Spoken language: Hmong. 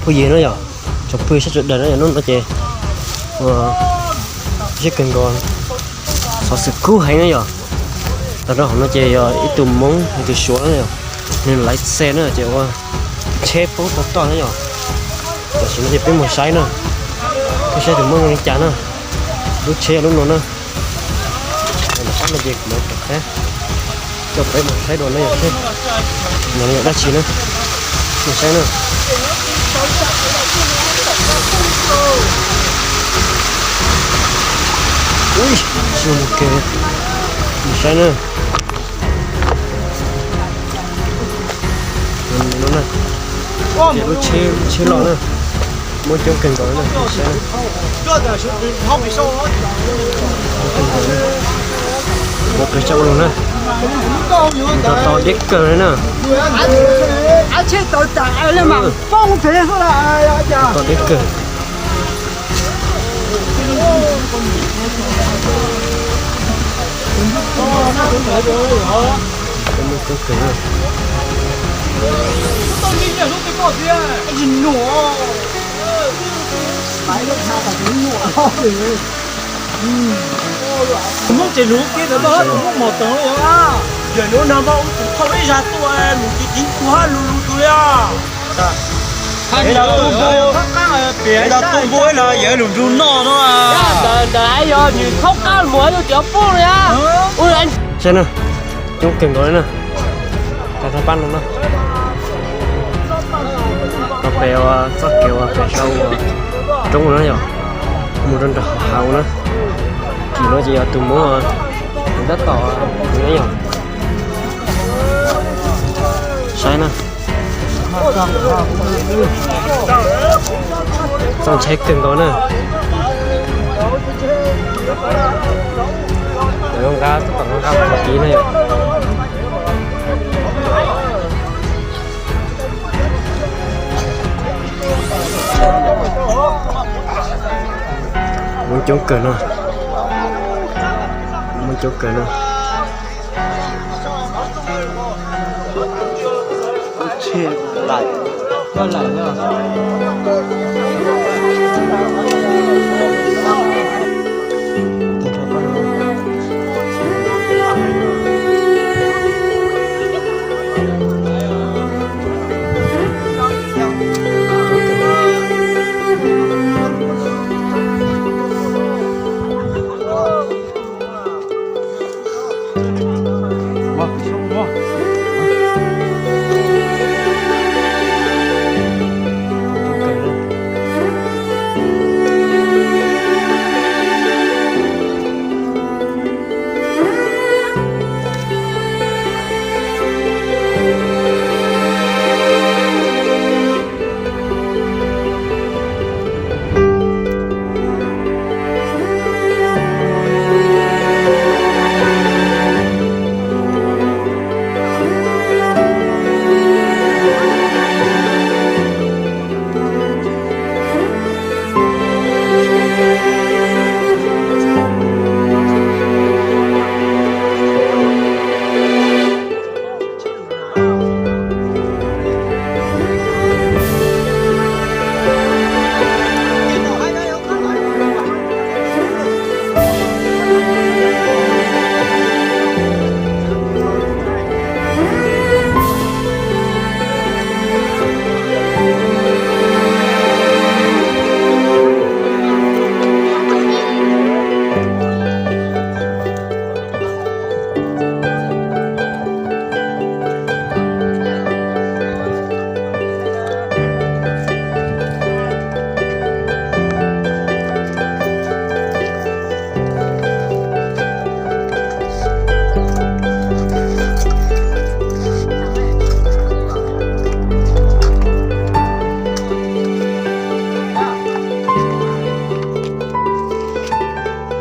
Phooj ywg na yom, tsoom phooj ywg sawv daws na yom, hnub no ces ua siab kawg nkaus, xov xwm kub heev na yom. Los rau hauv no ces yog ib tug Hmoob ib tug Suav na yom, nws laiv xe na ces ua tsheb poob tag toj na yom. Tam sim no ces peb mus saib na, peb saib tus Hmoob zoo li cas na, lub tsheb lub no na. Tom qab no ces kuv mam rov qab coj peb mus saib dua na yom, seb nws yog dab tsi na. Mus saib na. Ui, zoo kawg, mus saib na. Ces lub tsheb, lub tsheb loj na, muaj coob kawg nkaus na, saib na. Ua pes tsawg ua lug na, nrog tau deb kawg li na. Tau deb kawg. Muaj coob kawg na. Muab tsev lug ua ke ntawd tau hab, muab mos toov yog a. Yawm nuav nag npau ua tus thauj ib zag tuaj lug tiv tiv kuv hab lug lug tus li os. Ib tug npua, ib tug npua los yawm lug nrug noj no. Ntawd hab yog nws thaub qab mus hab yug cov poob li a. Saib na, coob kawg nkaus li na. Tau thaj pab no na. Tau pem ua txoj kev ua pem sau ua roob no na yom. Mus rau nram hav na. Tim no ces yog tus Hmoob tab tom na yom. Saib na. Txaus ntshai kawg nkaus na. Nqa tab tom nqa qhov tid na yom. Muaj coob kawg na. Muaj coob kawg na.